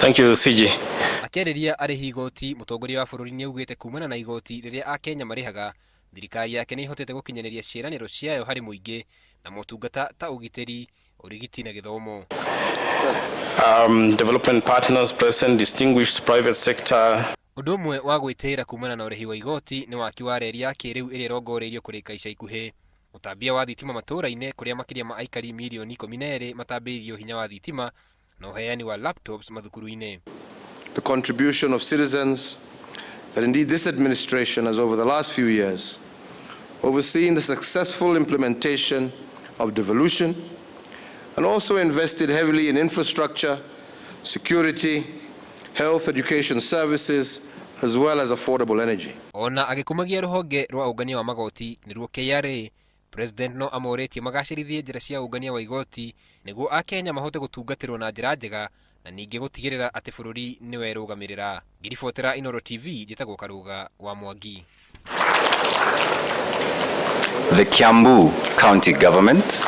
Thank you, CG. Akĩarĩria arĩhi igoti, mũtongoria wa bũrũri nĩ augĩte kumana na igoti rĩrĩa Akenya marĩhaga, thirikari yake nĩ ĩhotete gũkinyanĩria ciĩranĩro ciayo harĩ mũingĩ na motungata ta ũgitĩri, ũrigiti na gĩthomo. Development partners present, distinguished private sector Ũndũ ũmwe wa gwĩtĩĩra kumana na ũrĩhi wa igoti nĩ waki wa reri ya kĩrĩu ĩrĩa ĩrongoreirio kũrĩka ica ikuhĩ. Ũtambia wa thitima matũũra-inĩ kũrĩa makĩria ma aikari mirioni 12 matambĩirio hinya wa thitima na ũheani wa laptops mathukuru-inĩ. The contribution of citizens that indeed this administration has over the last few years overseen the successful implementation of devolution and also invested heavily in infrastructure, security, health, education services, as well as affordable energy. Ona agĩkumagia rũhonge rwa ũngania wa magoti nĩruo KRA, President no amorĩtie magacĩrithie njĩra cia ũngania wa igoti nĩguo Akenya mahote gũtungatĩrwo na njĩra njega na ningĩ gũtigĩrĩra atĩ bũrũri nĩ werũgamĩrĩra. Ngĩribotera Inooro TV, njĩtagwo Karũga wa Mwangi. The Kiambu County Government.